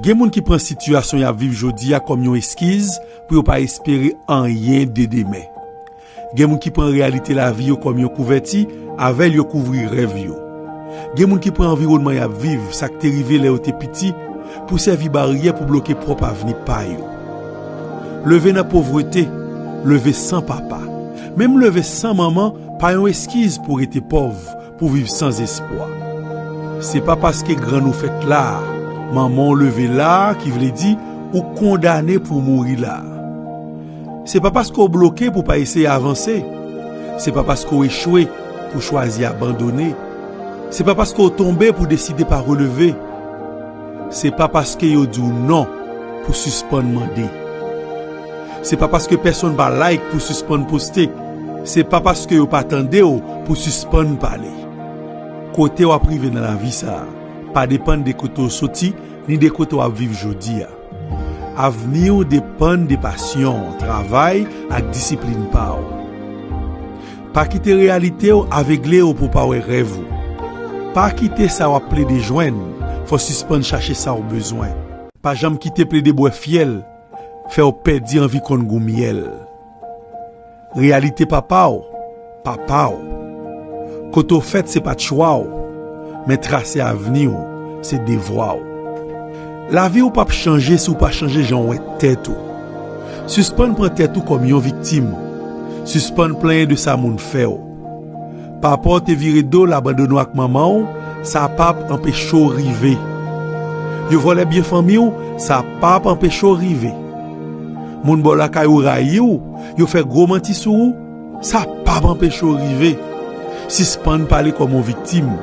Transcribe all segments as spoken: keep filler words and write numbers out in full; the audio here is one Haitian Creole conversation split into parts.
Gen moun ki pran sitiyasyon y ap viv jodi a kòm yon eskiz pou yo pa espere anyen de demen. Gen moun ki pran reyalite lavi yo kòm yon kouvèti, avè l yo kouvri rèv yo. Gen moun ki pran anviwònman y ap viv, sa k te rive lè yo te piti, pou sèvi baryè pou bloke pwòp avni pa yo. Leve nan povrete, leve san papa, menm leve san manman pa yon eskiz pou rete pòv, pou viv san espwa. Se pa paske grann ou fèt la a, manman w leve la a, ki vle di ou kondane pou w mouri la a. Se pa paske w bloke pou w pa eseye avanse. Se pa paske w echwe pou w chwazi abandone. Se pa paske w tonbe pou w deside pa releve. Se pa paske yo di w non pou w sispann mande. Se pa paske pèsonn pa like pou w sispann poste. Se pa paske yo pa tande w pou w sispann pale. Kote w ap rive nan lavi sa a pa depann de kote w soti ni de kote w ap viv jodi a. Avni w depann de pasyon w, travay ak disiplin pa w. Pa kite reyalite w avegle w pou w pa wè rèv ou. Pa kite sa w ap plede jwenn fè w sispann chache sa w bezwen. Pa janm kite plede bwè fyèl fè w pèdi anvi konn gou myèl. Reyalite papa w, papa w. Kote w fèt se pa t chwa w, men trase avni w se devwa w. Lavi w p ap chanje si w pa chanje jan w wè tèt ou. Sispann pran tèt ou kòm yon viktim. Sispann plenyen de sa moun fè w. Papa w te vire do l abandone w ak manman w, sa p ap anpeche w rive. Yo vòlè byen fanmi w, sa p ap anpeche w rive. Moun bò lakay ou rayi w, yo fè gwo manti sou ou, sa p ap anpeche w rive. Sispann pale kòm yon viktim.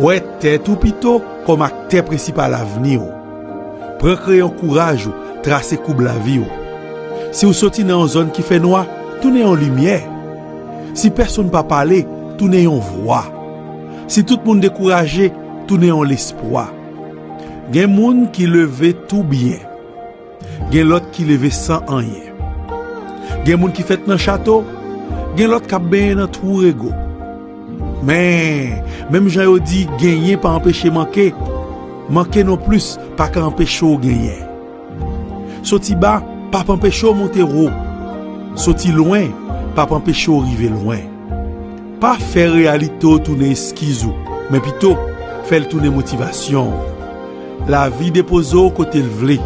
Wè tèt ou pito kòm aktè prensipal avni w. Pran kreyon kouraj ou, trase koub lavi w. Si w soti nan yon zòn ki fè nwa, tounen yon limyè. Si pèsonn pa pale, tounen yon vwa. Si tout moun dekouraje, tounen yon lespwa. Gen moun ki leve tou byen. Gen lòt ki leve san anyen. Gen moun ki fèt nan chato, gen lòt k ap benyen nan twou rego. Men, menm jan yo di genyen pa anpeche manke, manke nonplis pa ka anpeche w genyen. Soti ba p ap anpeche w monte wo. Soti lwen p ap anpeche w rive lwen. Pa fè reyalite w tounen eskiz ou, men pito, fè l tounen motivasyon w. Lavi depoze w kote l vle,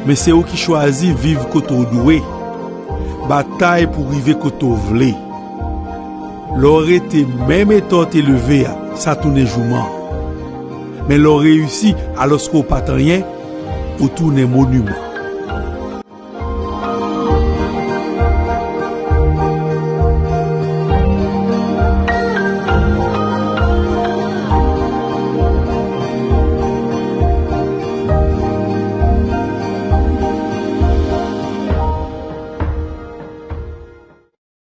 men se ou ki chwazi viv kote w dwe. Batay pou rive kote w vle. Lè w rete menm eta w te leve a, sa tounen jouman. Men lè w reyisi alòske w pa t anyen, ou tounen moniman.